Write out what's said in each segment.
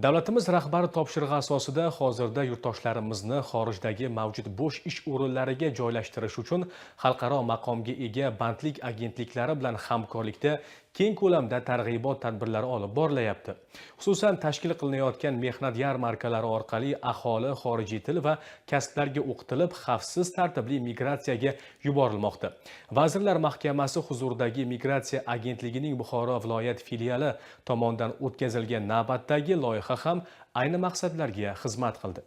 Davlatimiz rahbari topshirig'i asosida hozirda yurtdoshlarimizni xorijdagi mavjud bo'sh ish o'rinlariga joylashtirish uchun xalqaro maqomga ega bandlik agentliklari bilan hamkorlikda keng ko'lamda targ'ibot tadbirlari olib borilayapti. Xususan, tashkil qilinayotgan mehnat yarmarkalari orqali aholi xorijiy til va kasblarga o'qitilib, xavfsiz, tartibli migratsiyaga yuborilmoqda. Vazirlar Mahkamasi huzuridagi Migratsiya agentligining Buxoro viloyat filiali tomonidan o'tkazilgan navbatdagi loyiha ham ayni maqsadlarga xizmat qildi.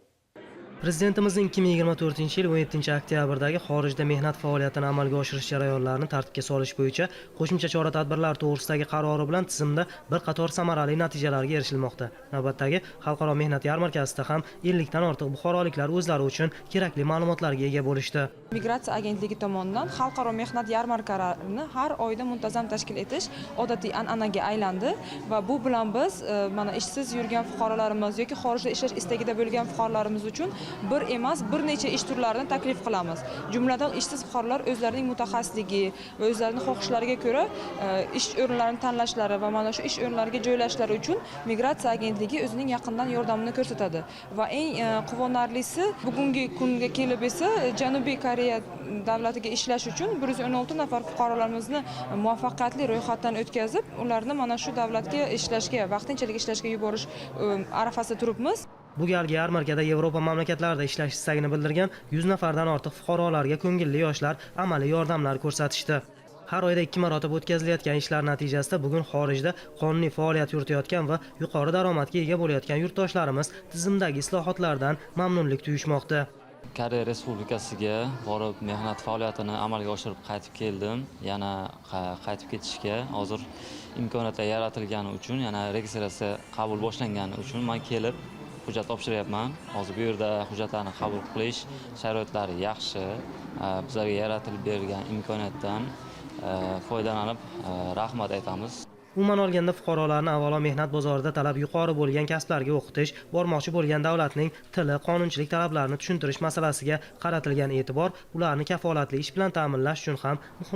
Prezidentimizning 2024-yil 17 oktyabrdagi xorijda mehnat faoliyatini amalga oshirish jarayonlarini tartibga solish bo'yicha qo'shimcha chora-tadbirlar to'g'risidagi qarori bilan tizimda bir qator samarali natijalarga erishilmoqda. Navbatdagi xalqaro mehnat yarmarkasida ham 50 dan ortiq buxoroliklar o'zlari uchun kerakli ma'lumotlarga ega bo'lishdi. Migratsiya agentligi tomonidan xalqaro mehnat yarmarkalarini har oyda muntazam tashkil etish odatiy an'anaga aylandi va bu bilan biz mana ishsiz yurgan fuqarolarimiz yoki xorijda ishlash istagida bo'lgan fuqarolarimiz uchun bir emas, bir necha ish turlarini taklif qilamiz. Jumladan, ishsiz fuqarolar o'zlarining mutaxassisligi va o'zlarining xohishlariga ko'ra ish o'rinlarini tanlashlari va mana shu ish o'rinlariga joylashishlari uchun Migratsiya agentligi o'zining yaqindan yordamini ko'rsatadi. Va eng quvonarlisi, bugungi kunga kelib esa Janubiy Koreya davlatiga ishlash uchun 116 nafar fuqarolarimizni muvaffaqiyatli ro'yxatdan o'tkazib, ularni mana shu davlatga ishlashga, vaqtinchalik ishlashga yuborish arafasida turibmiz. Bu galgi yarmarkada Yevropa mamlakatlarida ishlash istagini bildirgan 100 nafardan ortiq fuqarolarga ko'ngilli yoshlar amaliy yordamlar ko'rsatishdi. Har oyda ikki marotaba o'tkazilayotgan ishlar natijasida bugun xorijda qonuniy faoliyat yuritayotgan va yuqori daromadga ega bo'layotgan yurtdoshlarimiz tizimdagi islohotlardan mamnunlik tuyishmoqda. Koreya Respublikasiga borib, mehnat faoliyatini amalga oshirib qaytib keldim. Yana qaytib ketishga hozir imkoniyatlar yaratilgani uchun, yana registratsiya qabul boshlangani uchun man kelib hujjat topshiryapman. Hozir bu yerda hujjatlarni qabul qilish sharoitlari yaxshi. Bizlarga yaratilib berilgan imkoniyatdan foydalanib, rahmat aytamiz. Umuman olganda, fuqarolarni avvalo mehnat bozorida talab yuqori bo'lgan kasblarga o'qitish, bormoqchi bo'lgan davlatning tili, qonunchilik talablarini tushuntirish masalasiga qaratilgan e'tibor ularni kafolatli ish bilan ta'minlash uchun ham muhim.